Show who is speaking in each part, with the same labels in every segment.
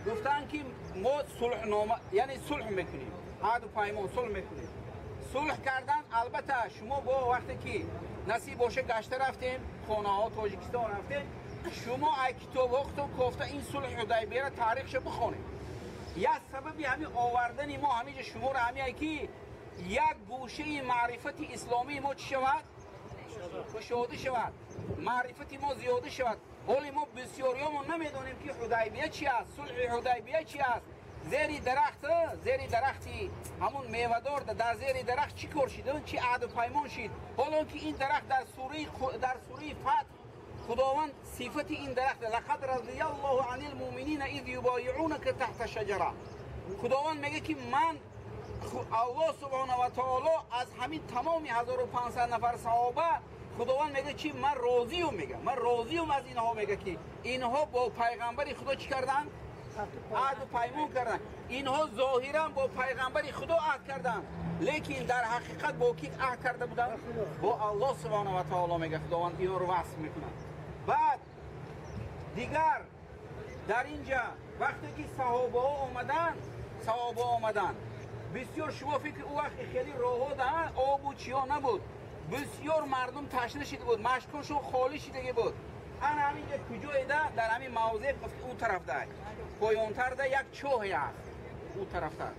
Speaker 1: Гуфтанд ки мо сулҳнома, яъне сулҳ мекунем, аҳду паймон сулҳ мекунем. Сулҳ кардан, албатта шумо бо вақте ки насиб боша гашта рафтем, хонаҳо Тоҷикистон рафтем, шумо ай китобҳо кофта ин сулҳи Ҳудайбияро таърихшо бихонед. Як сабаби ҳамин овардани мо ҳаминҷа шуморо ҳамин ки як гӯшаи маърифати исломии мо чӣ шавад? Кушода шавад, маърифати мо зиёда шавад. Ҳоли мо бисёриёмо намедонем ки Ҳудайбия чи аст, сулҳи Ҳудайбия чи аст. Зери дарахт, зери дарахти ҳамун мевадор, дар зери дарахт чӣ кор шид, чӣ аҳду паймон шид. Ҳолон ки ин дарахт дар сураи Фатҳ Худованд сифати ин дарахт лақад разияллоҳу анил муъминина из юбоиъунака таҳта шаҷара. Худованд мегӯяд ки ман Аллоҳ субҳонаҳу ва таоло аз ҳамин тамоми 1500 нафар саҳоба Худованд мегӯяд чи ман розиюм, мегӯяд ман розиюм аз инҳо, мегӯяд ки инҳо бо пайғамбари Худо чӣ карданд? Аҳду паймон карданд. Инҳо зоҳиран бо пайғамбари Худо аҳд карданд, лекин дар ҳақиқат бо ки аҳд карда буданд? Бо Аллоҳ субҳонаҳу ва таоло, мегӯяд Худованд инҳоро васф мекунад. Баъд дигар дар инҷа вақте ки саҳобаҳо омаданд, саҳобаҳо омаданд, бисёр шумо фикр ӯ вақт хеле роҳҳо да обу чиё набуд, бисёр мардум ташна шида буд, машкошон холӣ шидагӣ буд. Ана ҳаминҷа куҷоеда дар ҳамин мавзеъ ӯ тарафда поёнтарда як чоҳе аст, ӯ тарафта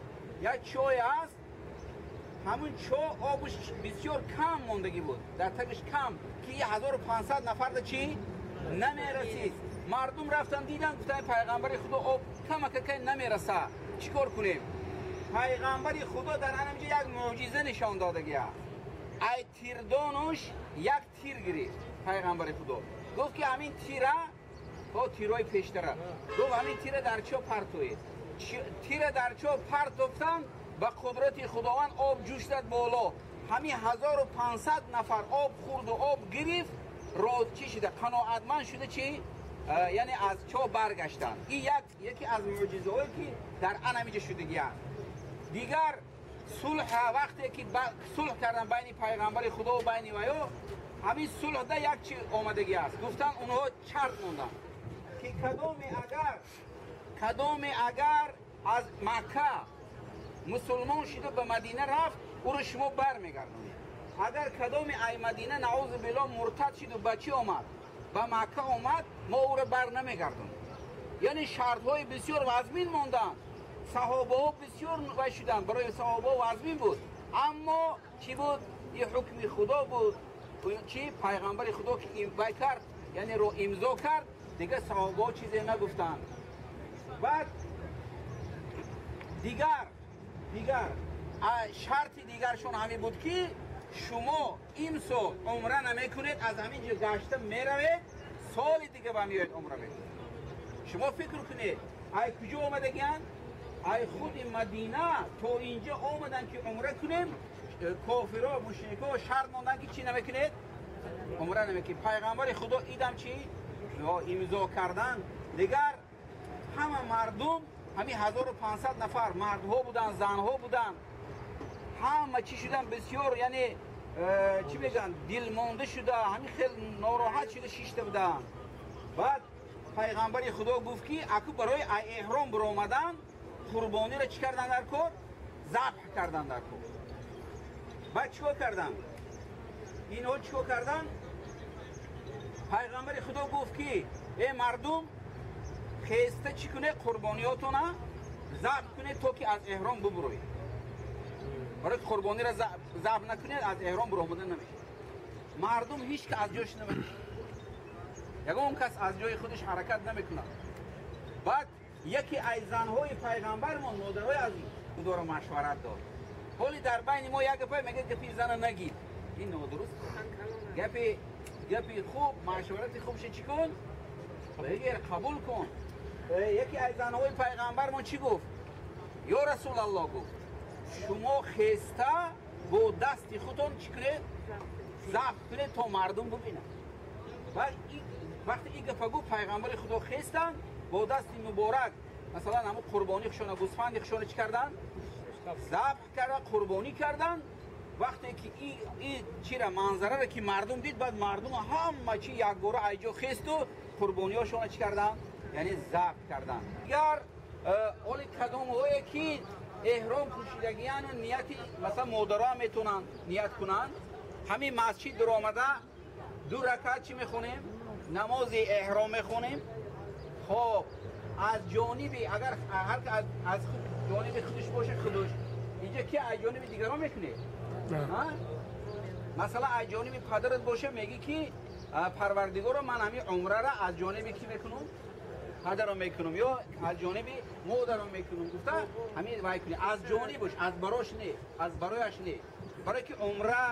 Speaker 1: як чоҳе аст. Ҳамун чоҳ обуш бисёр кам мондагӣ буд, дар тагиш кам ки 1500 нафарда чӣ намерасид. Мардум рафтан дидан, гуфтанд пайғамбари Худо об камакакай намераса, чӣ кор кунем? Пайғамбари Худо дар ҳаминҷа як мӯъҷиза нишон додагӣ аст. Ай тирдонуш як тир гирифт пайғамбари Худо, гуфт ки ҳамин тира то тирои пештара, гуфт ҳамин тира дар чо партоед. Тира дар чо партофтан, ба қудрати Худованд об ҷӯш зад боло. Ҳамин 1500 нафар об хӯрду об гирифт, роз чӣ шуда, қаноатманд шуда, чӣ яъне аз чо баргаштанд. Ин яке аз мӯъҷизаҳое ки дар ан ҳаминҷа шудагӣ аст. Дигар сулҳ, вақте ки сулҳ кардан байни пайғамбари Худо ва байни ваё, ҳамин сулҳда як чи омадагӣ аст. Гуфтанд онҳо шарт монданд ки кадоме агар аз Макка мусулмон шида ба Мадина рафт, ӯро шумо бармегардонед. Агар кадоме ай Мадина наузу биллоҳ муртад шиду ба чӣ омад, ба Макка омад, мо ӯро бар намегардонем. Яъне шартҳои бисёр вазмин монданд. Саҳобаҳо бисёр вай шуданд, барои саҳобаҳо вазмин буд. Аммо чӣ буд? Ин ҳукми Худо буд. Чӣ пайғамбари Худо ки вай кард, яъне ро имзо кард, дигар саҳобаҳо чизе нагуфтанд. Баъд дигар шарти дигаршон ҳамин буд ки шумо имсол умра намекунед, аз ҳамин ҷо гашта меравед, соли дига ба меоед умра мекунед. Шумо фикр кунед, ай куҷо омадагиянд? Ай худи Мадина то инҷа омаданд ки умра кунем. Кофиро, мушрико шарт монданд ки чӣ намекунед? Умра намекунед. Пайғамбари Худо идам чӣ имзо кардан. Дигар ҳама мардум, ҳамин 1500 нафар мардҳо буданд, занҳо буданд, ҳама чӣ шуданд? Бисёр яъне чӣ мегӯянд, дилмонда шуда, ҳамин хел нороҳат шуда шишта буданд. Баъд пайғамбари Худо гуфт ки аку барои эҳром биромадан қурбониро чӣ кардан дар кор? Забҳ кардан дар кор. Баъд чӣ кор карданд? Инҳо чӣ кор карданд? Пайғамбари Худо гуфт ки э мардум, хеста чӣ кунед? Қурбониётона забҳ кунед то ки аз эҳром бубуроед. Барои қурбониро забҳ накунед, аз эҳром биромада намешавад. Мардум ҳеҷ ки аз ҷояш намекунад, ягон кас аз ҷои худаш ҳаракат намекунад. Баъд яке аз занҳои пайғамбармон, модарҳои азиз, Худоро машварат дод. Ҳоли дар байни мо як гапе мегӯяд, гапи зана нагир. Ин нодуруст. Гапи хуб, машварати хубше чӣ кун? Бигир, қабул кун. Яке аз занҳои пайғамбармон чӣ гуфт? Ё Расулаллоҳ, гуфт, шумо хеста бо дасти худтон чӣ кунед? Забҳ кунед то мардум бубинанд. Вақте ин гапа гуфт, пайғамбари Худо хестанд бо дасти муборак, масалан ҳамун қурбонӣ хушона, гӯсфанди хушона чӣ карданд? Забҳ кардан, қурбонӣ карданд. Вақте ки ин чира манзараро ки мардум дид, баъд мардум ҳама чи якбора айҷо хесту қурбониҳошона чӣ карданд? яъне забҳ кардан. Дигар оли кадомҳое ки эҳром пӯшидагияну нияти масалан модаро ҳам метавонанд ният кунанд, ҳамин масҷид даромада 2 ракат чӣ мехонем? Намози эҳром мехонем. Хоб аз ҷониби агар ҳар аз ҷониби худаш боше худаш, инҷа ки аз ҷониби дигарон мекунед? Масалан аз ҷониби падарат боше мегӣ ки парвардигоро ман ҳамин умрара аз ҷониби ки мекунам? Падарам мекунам ё аз ҷониби модарам мекунам гуфта ҳамин вай кунӣ. Аз ҷонибаш, аз барош не, аз барояш не. Барои ки умра,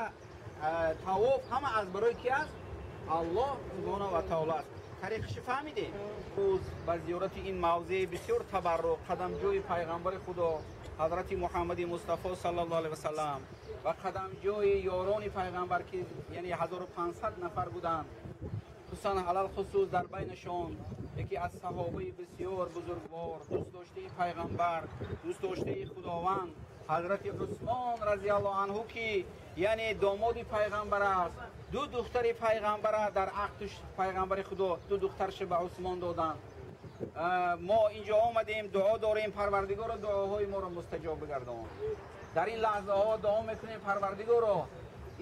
Speaker 1: тавоф ҳама аз барои ки аст? Аллоҳ субҳонаҳу ва таоло аст. Тариқаши фаҳмидем? Рӯз ба зиёрати ин мавзеъ бисёр табаррук, қадамҷои пайғамбари Худо ҳазрати Муҳаммади Мустафо саллаллоҳу алайҳи васаллам ва қадамҷои ёрони пайғамбар ки яъне 1500 нафар буданд, хусусан алалхусус дар байнашон яке аз саҳобаи бисёр бузургвор, дӯстдоштаи пайғамбар, дӯстдоштаи Худованд ҳазрати Усмон разияллоҳу анҳу ки яъне домоди пайғамбар аст, 2 духтари пайғамбара дар аҳди пайғамбари Худо 2 духтарша ба Усмон доданд. Мо инҷо омадем, дуо дорем, Парвардигоро дуоҳои моро мустаҷоб бигардон. Дар ин лаҳзаҳо дуо мекунем Парвардигоро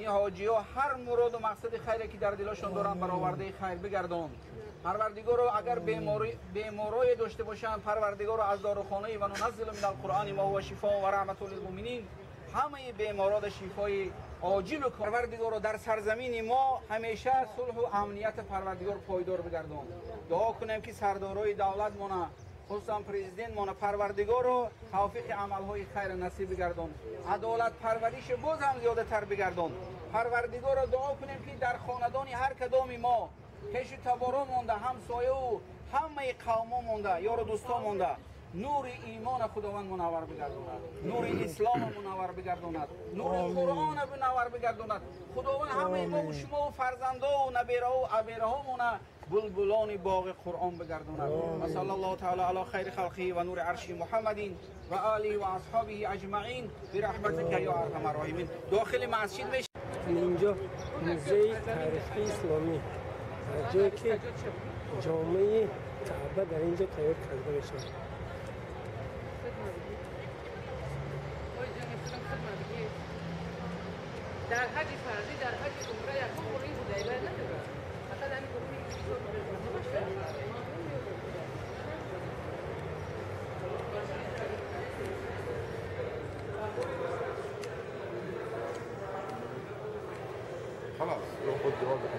Speaker 1: ин ҳоҷиҳо ҳар муроду мақсади хайре ки дар дилашон доранд баровардаи хайр бигардон. Парвардигоро агар беморое дошта бошанд, Парвардигоро аз дорухонаи ва нуназзилу минал қуръони ма ҳува шифоун ва раҳматун лилмуъминин ҳамаи беморода шифои оҷилу Парвардигоро дар сарзамини мо ҳамеша сулҳу амнияти Парвардигор пойдор бигардон. Дуо кунем ки сардорои давлат мона, хусусан президент мона, Парвардигоро тавфиқи амалҳои хайр насиб бигардон, адолатпарвариша боз ҳам зиёдатар бигардон. Парвардигоро дуо кунем ки дар хонадони ҳар кадоми мо хешу таборо монда, ҳамсояву ҳамаи қавмо монда, ёру дӯсто монда, нури имона Худованд мунаввар бигардонад, нури ислома мунаввар бигардонад, нури Қуръона мунаввар бигардонад. Худованд ҳамаи мо шумову фарзандову набераову абераҳомона булбулони боғи Қуръон бигардонад. Ва саллаллоҳу таъала ала хайри халқиҳи ва нури арши Муҳаммадин ва олиҳи ва асҳобиҳи аҷмаин бираҳматика ё арҳамар роҳимин. Дохили масҷид меш
Speaker 2: инҷо музеи таърихии исломӣ, ҷое ки ҷомеи Каъба дар инҷо тайёр карда мешавад.
Speaker 3: در حج فرضی، در حج عمره یک بار این حدیبه نداره. فقط همین گروهی
Speaker 4: خلاص روح خد جوابك.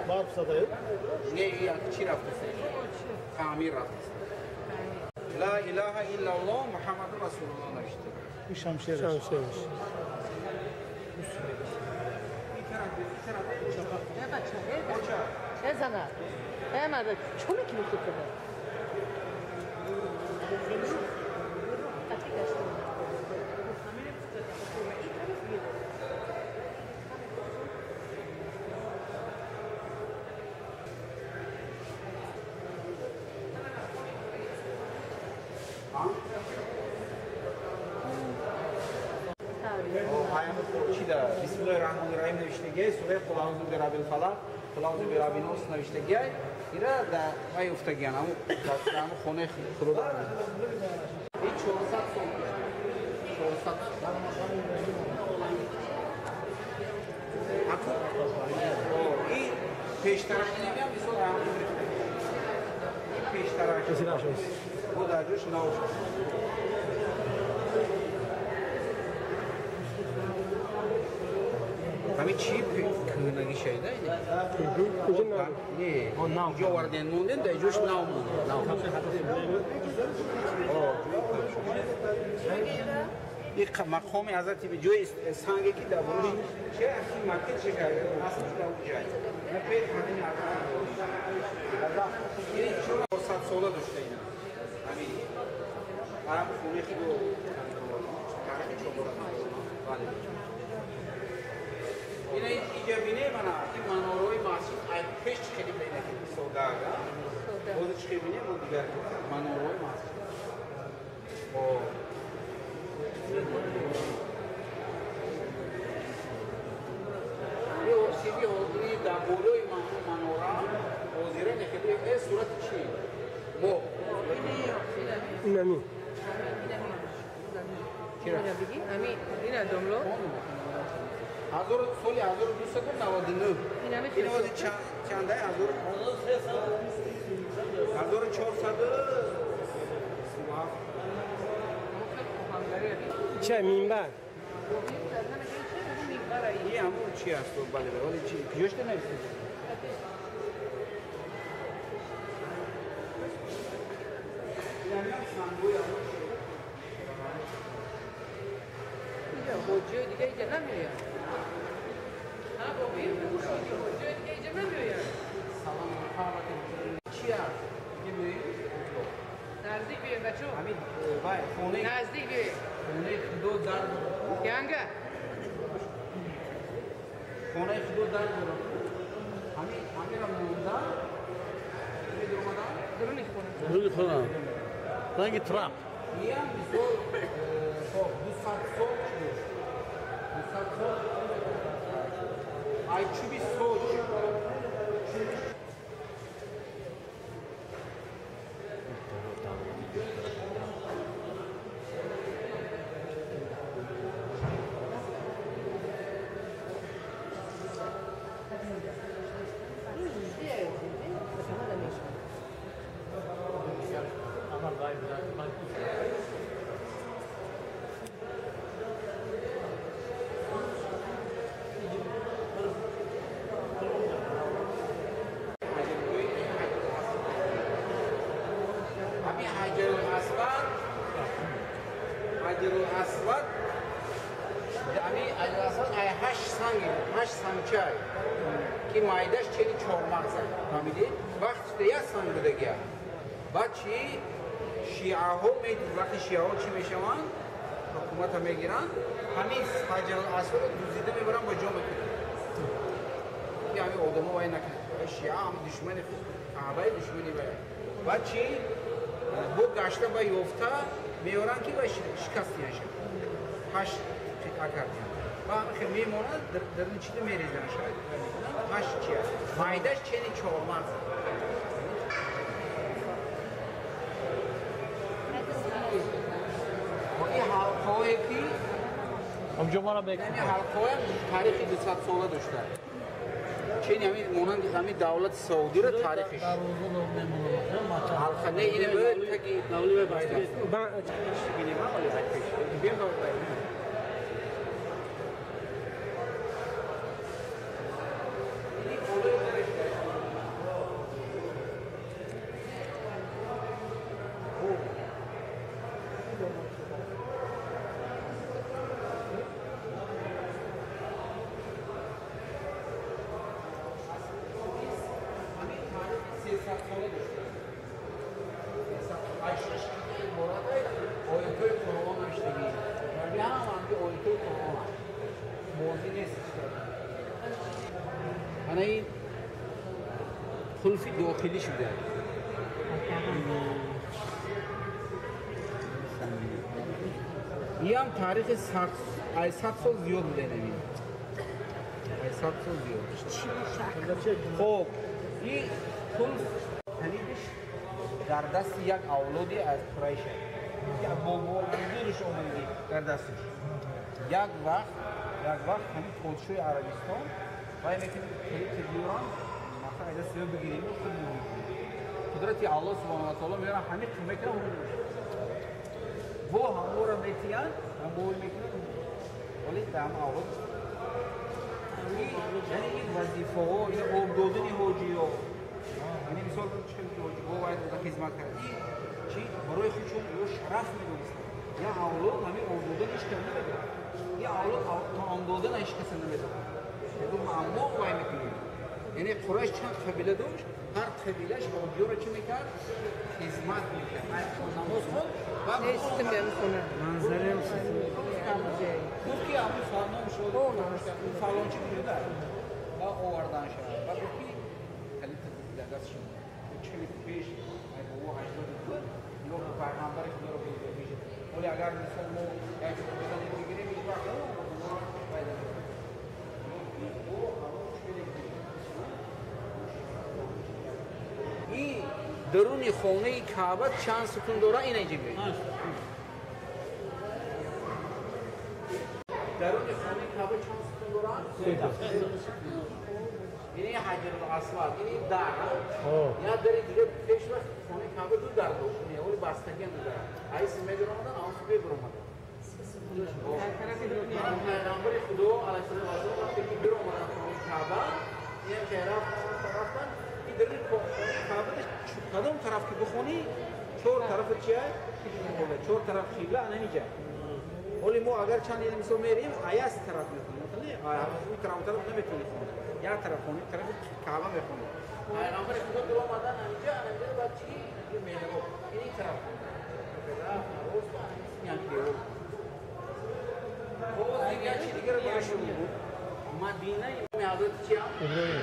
Speaker 5: بارب صديق
Speaker 1: نه چی رفته؟ تعمیر رفته. لا اله الا الله محمد رسول الله نوشته.
Speaker 5: این شمشیرش.
Speaker 2: شمشیرش.
Speaker 3: چه زنه؟ ای مرد چون میکنی خود کنه؟
Speaker 1: بسم الله الرحمن الرحیم نوشتگی سوره قل اعوذ برب الفلق قل اعوذ برب الناس نوشتگی ایرا در وای افتگیان همون همون خونه خدا دارن. این 400 سال پیش 400 این پیشترش نمیام مثال همون این پیشترش
Speaker 5: کسی نشد
Speaker 1: بود در جوش نشد. ҳамин чи кӯҳнагӣ шайда? Не, ҷо варден мондем, дар ҷош нав монд. Ин мақоми ҳазрати ҷои санге ки дар болош че асли макка че карда аслиш дар он ҷай. Ин 400 сола дошта ина. Ҳамин ҳам хонаи худо таърихи 400 бале. Ина инҷа бинем ана ин манораи масҷид аз пеш хеле бинед сода ага. Боз чӣ бинем, бо дигар манораҳои масҷид. Чизи ҳозирӣ дар болои манора ҳозира нехеле сурати чӣ? Мо.
Speaker 2: Инами.
Speaker 3: Ина домло.
Speaker 1: Соли 1299. Ин ози чандай? 1437.
Speaker 2: Ча минбар?
Speaker 1: Ин ҳамон чи аст? Бале, вале чи? Куҷошта нависед?
Speaker 3: ҳоҷиёи дига иҷа намеоянд. Ҳоҷиёи дига иҷа намеоянд.
Speaker 1: Чи аст?
Speaker 3: Наздик биёем, бачо. Наздик биёем.
Speaker 1: Хонаи Худо дар
Speaker 3: Янга.
Speaker 1: Хонаи Худо дар дорад. Ҳамира монда медиомадан?
Speaker 3: Дуруни хона.
Speaker 4: Дуруни хона. Ранги трап.
Speaker 1: Иам мисол 200 сол чӣ дошт? 200 сол ай чӯби соҷ. Ҳаҷарул-Асвад ҳашт санг, ҳашт сангчай ки майдаш чени чормағза, фаҳмидӣ? Вақт як санг будагия. Баъд чи шиаҳо, вақти шиаҳо чӣ мешаванд, ҳукумата мегиранд, ҳамин Ҳаҷарул-Асвадро дузида мебаранд, ба ҷо мекунанд ки ҳамин одамо вай накунанд. Шиа ҳам душмани Каъбаи, душмани вай. Баъд чи бо гашта ба ёфта меоранд ки вай шикастияша. Ҳашт қитъа кардиянд. Ва ҳамин хел мемонад, дар ин чида мерезанд шояд. Ҳашт чи аст? Майдаш чени чормағз. Ин ҳалқаҳое ки ин ҳалқаҳоям таърихи 200 сола дошта. Чени ҳамин монанди ҳамин давлати Саудиро таърихиш. Ҳалқа не, ине бояд таги قلفی داخلی شده. این هم تاریخ 100 سال زیاد بوده. نمیم 100 سال زیاد. خب این قلف کلیدش در دست یک اولادی از قریش که بابا بزرگش آمده در دستش. یک وقت همین پادشاه عربستان وای میکنه کلید بیارن مثلا از سیو بگیریم و خود بگیریم. قدرت الله سبحانه و تعالی میاره همه کمک رو با همو را میتیان هم بول میکنن ولی دم آورد. یعنی این وظیفه ها، این آب دادن حاجی ها، یعنی مثال چه حاجی ها باید خدمت کرد. این چی برای خودشون یه شرف میدونستن. یا اولاد همین آب دادن هیچ کس نمیدونه. یا اولاد طعام دادن هیچ کس نمیدونه. اما وای میکنیم. یعنی قریش چند قبیله داشت، هر قبیلهش حاجی رو چی میکرد؟ خدمت میکرد. نماز خوند و
Speaker 3: نیستم میخونه.
Speaker 2: منظره
Speaker 1: گفت که همون فلان شد، فلان چی بوده و آوردن شد و گفت که کلید در دست شد. چه ки пеш ай бобо 80 буд нигоҳ кун пайғамбари худоро пеш. Ҳоле агар мисол мо як чиз бигирем ҳеҷ вақт пайдо ин даруни хонаи Каъба чанд сутун дора ина инҷа мебинед. Даруни хонаи Каъба чанд сутун дора? Ини Ҳаҷарул-Асвад, ини дар. Я дари дига пеш вақт хонаи Каъба ду дар дошт. Ҳоли бастагиам ду дар. Айси медаромадан, авси бебаромадан. Пайғамбари Худо алайҳиссалоту вассалом вақте ки биромадан хонаи Каъба, инам ки рафтан, ин даруни хонаи Каъба кадом тараф ки бихонӣ, чор тарафи чия? Чор тараф қибла ана инҷа. Ҳоли мо агар чанд ел мисол мерем, аяс тараф мехонем. Ӯ тараф тараф наметавонӣ хонӣ. Як тараф хонӣ, тарафи Каъба мехонӣ. Пайғамбари Худо биромадан анҷа, анҷа баъд чӣ? Меҳроб. Ин тараф. Рафт, рост, ин девор. Боз дигар чи дигар барои шумо буд? Мадина имоми ҳазрати чия?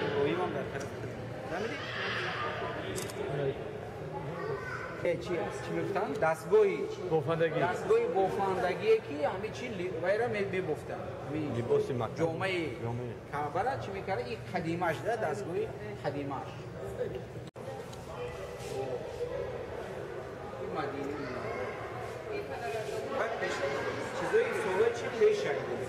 Speaker 1: Иброҳим ҳам дар тарафи. Фаҳмидӣ? Чи аст? Чӣ мегуфтанд? Дастгоҳи
Speaker 4: бофандагӣ.
Speaker 1: Дастгоҳи бофандагие ки ҳамин чи вайра мебофтанд.
Speaker 4: Либоси Макка.
Speaker 1: Ҷомаи Каъбара чӣ мекарда? Ин қадимаш да, дастгоҳи қадимаш. Ин Мадина. Чизои солҳои чи пеш ай буд.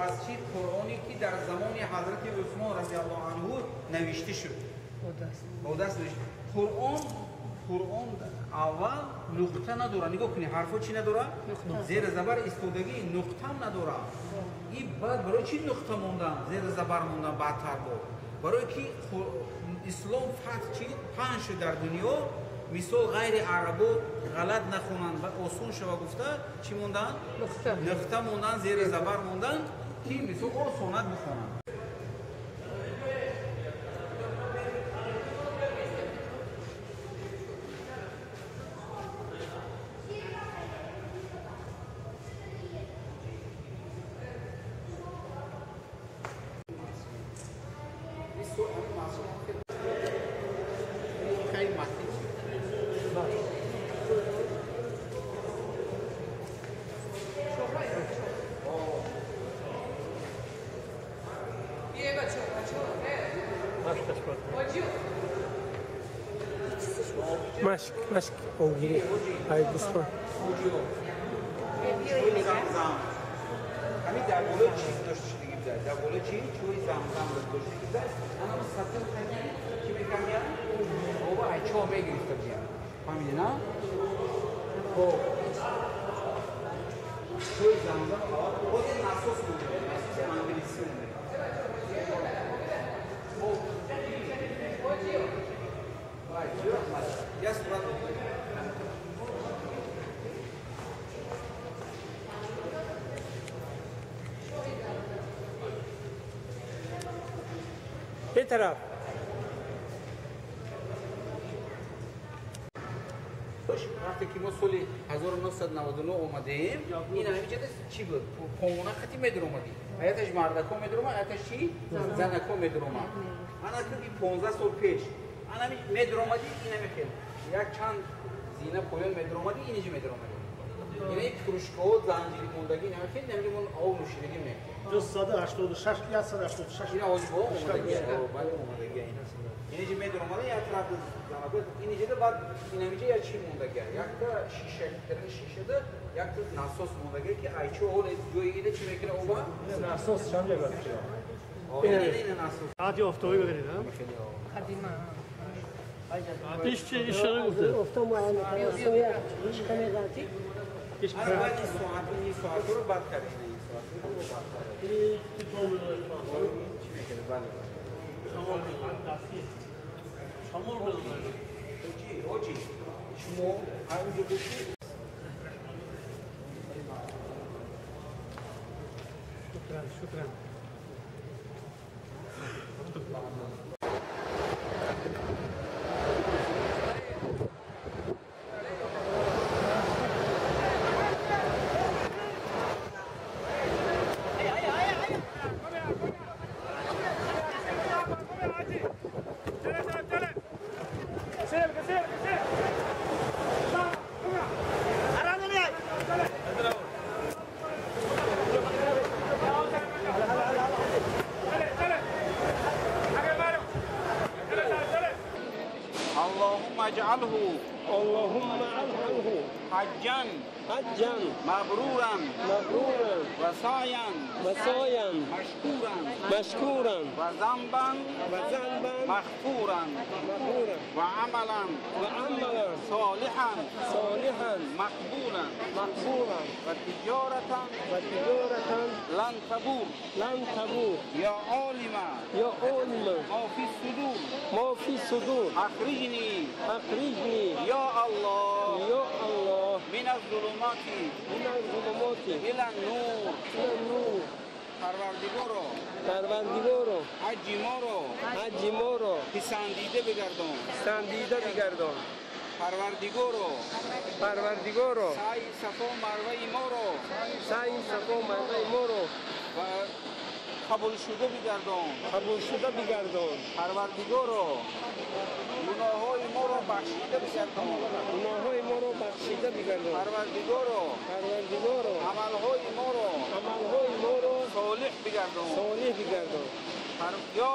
Speaker 1: Аз чи Қуръоне ки дар замони ҳазрати Усмон разиаллоҳу анҳу навишта шуд. Бо даст навишта. Қуръон аввал нуқта надора. Нигоҳ кунед, ҳарфҳо чӣ надора? Зери забар истодагӣ нуқтам надора. И баъд барои чӣ нуқта мондан, зери забар мондан баъдтар бо? Барои ки ислом фатҳ чи паҳн шуд дар дунё, мисол ғайри арабо ғалат нахонанд ва осон шава гуфта чӣ мондан? Нуқта мондан, зери забар мондан ки мисол осонат бихонанд.
Speaker 2: Машк, машк овгирӣ. Ай гӯсфанд.
Speaker 1: Ҳамин дар болои чӣ гузошта шудагӣ буда? Дар болои чӣ? Чӯи замзам гузошта шудагӣ буда. Анам сатил хаки чӣ мекардиян? Оба ай чоҳ мегирифта будиян. Фаҳмидӣ, на? Хоб. Чӯи замзам боз ин насос буд. Насоси англисӣ буд. Хоб. Я сурат
Speaker 2: به طرف.
Speaker 1: وقتی که ما سال 1999 اومدیم این همینجا چی بود؟ پومونه خطی مدر اومدیم. آیتش مردکو مدر اومد، آیتش چی؟ زنکو مدر اومد. انا که 15 سال پیش انا مدر اومدی این همین یک چند زینه پایان مدر اومدی اینجا مدر اومدی. یعنی فروشگاه زنجیری موندگی این همین خیلی نمی‌دونم آب نوشیدگی می‌کنه.
Speaker 5: 286 186
Speaker 1: این آجی با اومدگی بله اومدگی این اینجا مدر اومده یک طرف زنکو اینجا بعد این همینجا یک چی موندگی یک تا شیشه در شیشه ده یک تا ناسوس موندگی که ایچو اول جایی ایده چی میکنه اوبا
Speaker 5: ناسوس چند جا
Speaker 1: این ناسوس
Speaker 4: عادی افتوی بگیرید ها
Speaker 3: قدیمه
Speaker 4: ایش چی ایش چرا گفته
Speaker 6: افتو معین کنه چی کمی غلطی
Speaker 1: ایش بعد این ساعت این ساعت رو بد کرده این ساعت رو بد کرده چی میکنه بله اوجی شما اونجا گفتی
Speaker 2: Шукран, шукран.
Speaker 1: اللهم اجعله
Speaker 2: اللهم اجعله
Speaker 1: حجا
Speaker 2: حجا
Speaker 1: مبرورا
Speaker 2: مبرورا
Speaker 1: وسعيا
Speaker 2: وسعيا
Speaker 1: مشكورا
Speaker 2: مشكورا
Speaker 1: وذنبا
Speaker 2: وذنبا
Speaker 1: مغفورا
Speaker 2: مغفورا
Speaker 1: وعملا
Speaker 2: وعملا
Speaker 1: صالحا
Speaker 2: صالحا
Speaker 1: مقبولا
Speaker 2: مقبولا
Speaker 1: وتجارة
Speaker 2: وتجارة
Speaker 1: لن تبور
Speaker 2: لن تبور
Speaker 1: يا عالم
Speaker 2: يا عالم
Speaker 1: ما في الصدور
Speaker 2: ما في الصدور
Speaker 1: أخرجني
Speaker 2: أخرجني
Speaker 1: يا الله
Speaker 2: يا الله
Speaker 1: من الظلمات
Speaker 2: من الظلمات
Speaker 1: إلى النور
Speaker 2: إلى النور.
Speaker 1: پروردگارا
Speaker 2: پروردگارا
Speaker 1: حج ما را
Speaker 2: حج ما را
Speaker 1: پسندیده بگردان
Speaker 2: پسندیده بگردان.
Speaker 1: پروردگارا
Speaker 2: پروردگارا
Speaker 1: سعی صفا مروه ما را
Speaker 2: سعی صفا مروه ما را
Speaker 1: و قبول شده بگردان
Speaker 2: قبول شده بگردان.
Speaker 1: پروردگارا گناه‌های ما را بخشیده بگردان
Speaker 2: گناه‌های ما را بخشیده بگردان.
Speaker 1: پروردگارا
Speaker 2: پروردگارا
Speaker 1: عمل‌های ما را
Speaker 2: عمل‌های ما را
Speaker 1: صالح بگردان
Speaker 2: صالح بگردان.
Speaker 1: یا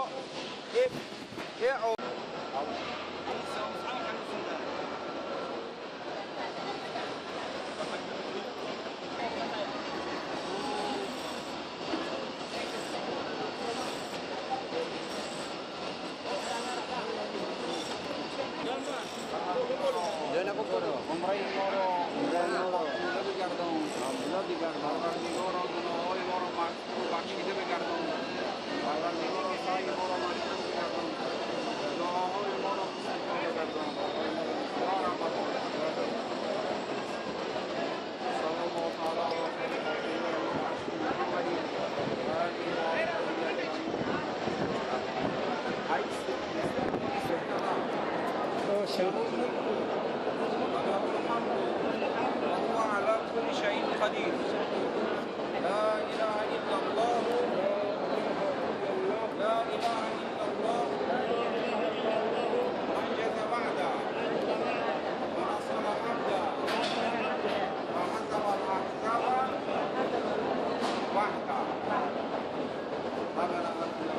Speaker 1: عمره ما را مقبوله بگردان پروردگارا گناه‌های ما را بخشیده بگردان پروردگارا سعی ما را مشکور بگردان دعاهای ما را مستجاب بگردان. یا رب صلی الله تعالی علی محمد و آله و صحبه. وهو على كل شيء قدير. لا إله إلا الله لا إله إلا الله أنجز وعده ونصر عبده وهزم الأحزاب وحده. ربنا آتنا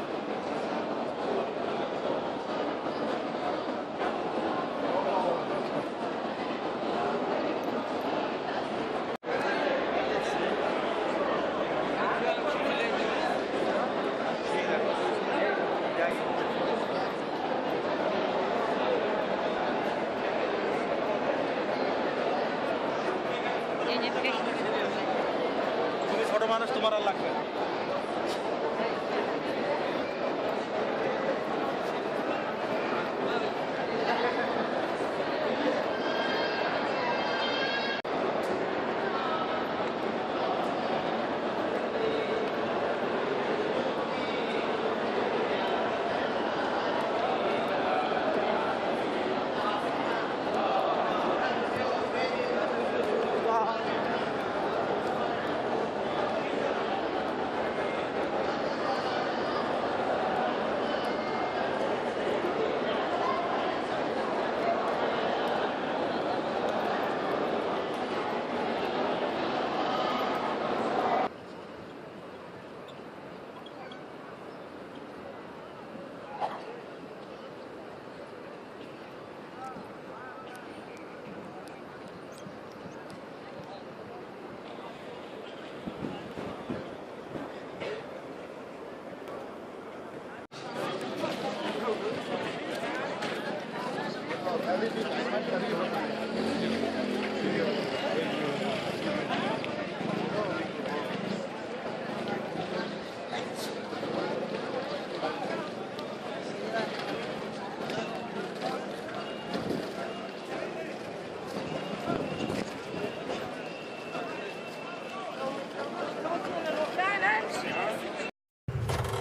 Speaker 5: তুমি ছোট মানুষ, তোমার আর লাগবে না।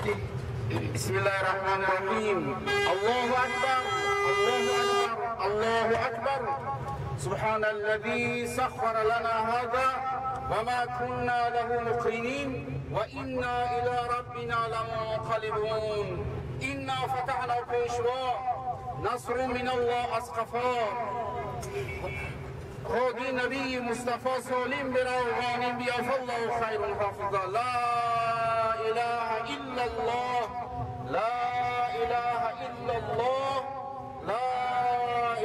Speaker 1: بسم الله الرحمن الرحيم. الله أكبر، الله أكبر، الله أكبر. سبحان الذي سخر لنا هذا وما كنا له مقرنين وإنا إلى ربنا لمنقلبون. إنا فتحنا پیشوا، نصر من الله اسقفا. خودی نبی مصطفی سالم برا و غانم بیا، فالله خیر حافظا. لا اله الا الله، لا اله الا الله، لا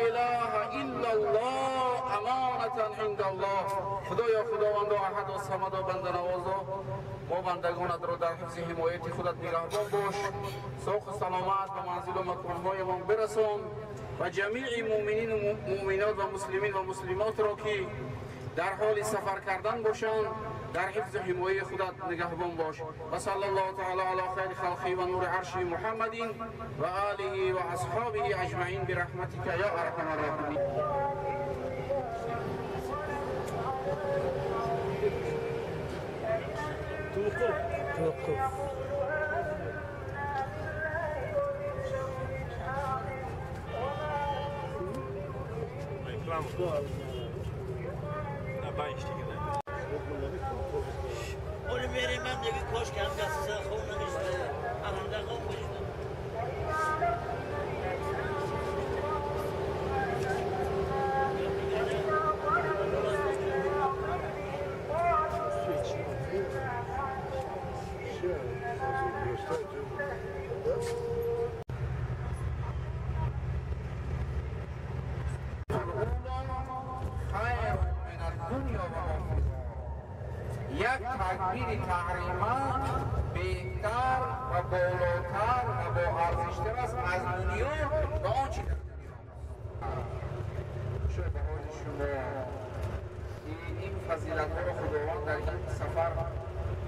Speaker 1: اله الا الله، امانة عند الله. خدایا خداوند احد و صمد و بنده نوازا، ما بندگانت را در حفظ حمایت خودت نگهبان باش. ساق و سلامت به منزل و مکانهایمان برسان و جمیع مؤمنین و مؤمنات و مسلمین و مسلمات را که در حال سفر کردن باشند در حفظ حمایت خودت نگهبان باش. و صلی الله تعالی علی خیر خلقی و نور عرش محمد و آله و اصحابه اجمعین برحمتک یا ارحم الراحمین.
Speaker 2: توقف.
Speaker 1: یک تکبیر تحریمه بهتر و بالاتر و با ارزشتر است از دنیا و آنچه در دنیا است. شما به حال شما این فضیلت ها را خداوند در این سفر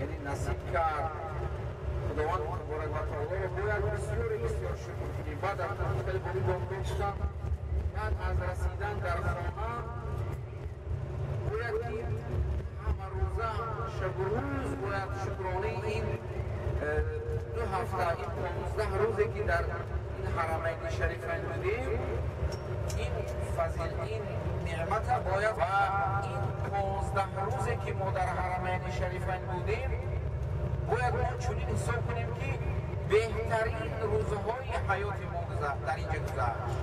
Speaker 1: یعنی نصیب کرد. خداوند تبارک و تعالی را باید بسیار بسیار شکر کنیم. بعد از خیلی باری با گفتم بعد از رسیدن در خانه باید که همه روزه شب و روز باید شکرانه این 2 هفته این 15 روزی که در این حرمین شریفین بودیم این فضیل این نعمت باید و این 15 روزی که ما در حرمین شریفین بودیم باید ما چنین حساب کنیم که بهترین روزهای حیات ما در اینجا گذشت.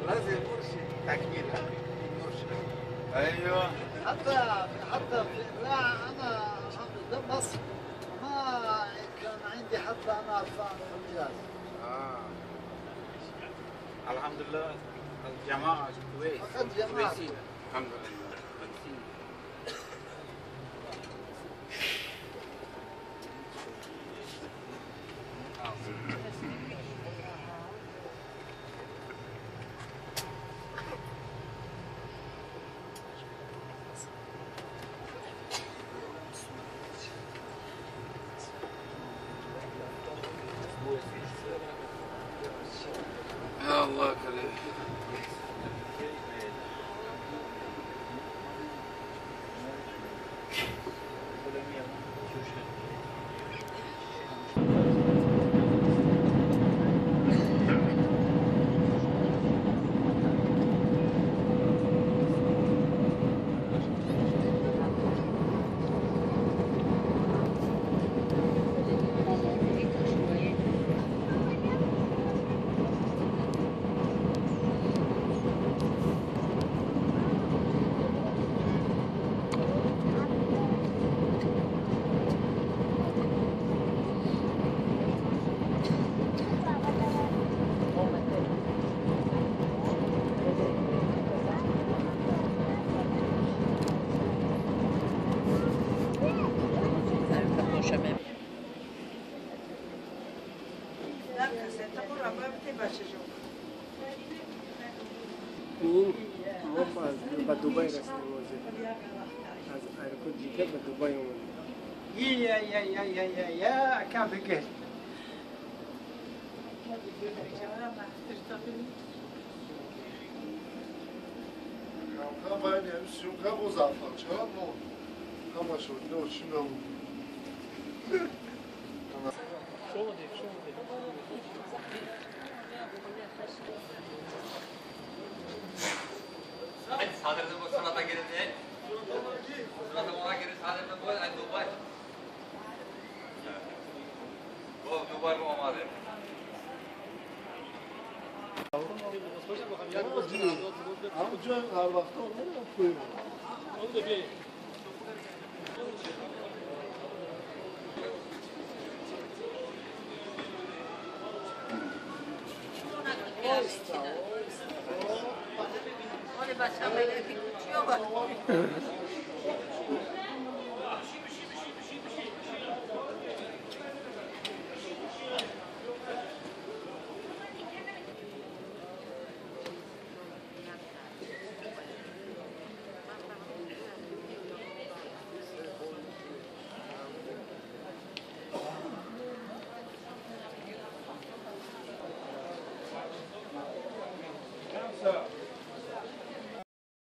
Speaker 5: لازم مرشد تكميل مرشد. ايوه
Speaker 7: حتى لا انا الحمد لله مصر ما كان عندي حتى انا عرفان الحجاز.
Speaker 1: الحمد لله الجماعه كويس. كويسين الحمد لله. الله كريم.
Speaker 2: این ما به دبی رسیدیم، از ایرپورت جده به دبی اومدیم.
Speaker 7: يا يا يا يا يا يا كان بقيت
Speaker 5: So.